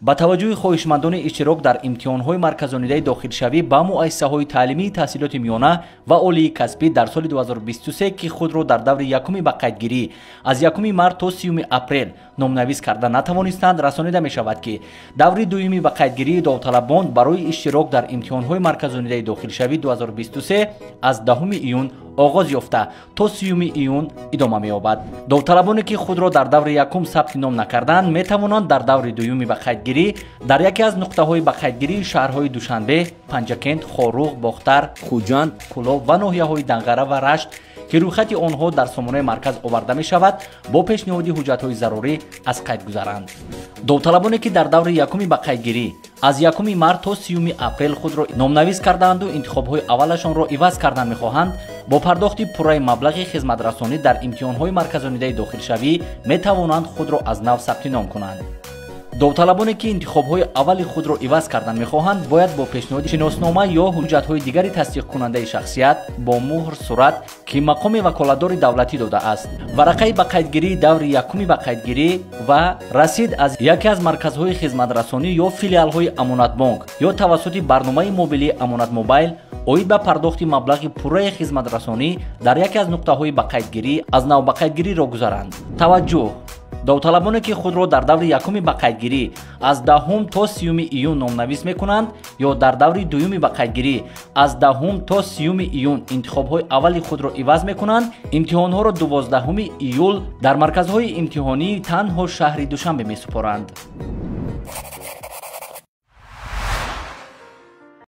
Ба таваҷҷӯҳи хоҳишмандони иштирок дар имтиҳонҳои марказонидаи дохилшавӣ ба муассисаҳои таълимии таҳсилоти миёна ва олии касбӣ дар соли 2023, ки худро дар даври якуми ба қайдгирӣ аз 1 март то 30 апрел номнавис карда натавонистанд, расонида мешавад, ки даври дуюми ба қайдгирии довталабон барои иштирок дар имтиҳонҳои марказонидаи дохилшавӣ 2023 аз 10 июн оғоз ёфта то 30 июн идома меёбад. Довталабоне, ки худро дар даври якум сабти ном накарданд, метавонанд дар даври дуюми ба қайдгирӣ дар яке аз нуқтаҳои ба қайдгирии шаҳрҳои Душанбе, Панҷакент, Хоруғ, Бохтар, Хуҷанд, Кӯлоб ва ноҳияҳои Данғара ва Рашт, ки рӯйхати онҳо дар сомонаи марказ оварда мешавад, бо пешниҳоди ҳуҷҷатҳои зарурӣ аз қайд гузаранд. Довталабоне, ки дар даври якуми ба қайдгирӣ аз 1 март то 30 апрел худро номнавис кардаанду интихобҳои аввалашонро иваз кардан мехоҳанд, бо пардохти пурраи маблағи хизматрасонӣ дар имтиҳонҳои марказонидаи дохилшавӣ метавонанд худро аз нав сабти ном кунанд. Довталабоне, ки интихобҳои аввали худро иваз кардан мехоҳанд, бояд бо пешниҳоди шиноснома ё ҳуҷҷатҳои дигари тасдиқкунандаи шахсият бо муҳр сурат, ки мақоми ваколатдори давлатӣ додааст, варақаи ба қайдгирии даври якуми ба қайдгирӣ ва расид аз яке аз марказҳои хизматрасонӣ ё филиалҳои Амонатбонк ё тавассути барномаи мобилии Амонат Мобайл оид ба пардохти маблағи пурраи хизматрасонӣ дар яке аз нуқтаҳои ба қайдгирӣ аз нав ба қайдгириро гузаранд. Таваҷҷӯҳ! Довталабоне, ки худро дар даври якуми ба қайдгирӣ аз 10 то 30 июн номнавис мекунанд ё дар даври дуюми ба қайдгирӣ аз 10 то 30 июн интихобҳои аввали худро иваз мекунанд, имтиҳонҳоро 12 июл дар марказҳои имтиҳонии танҳо шаҳри Душанбе месупоранд.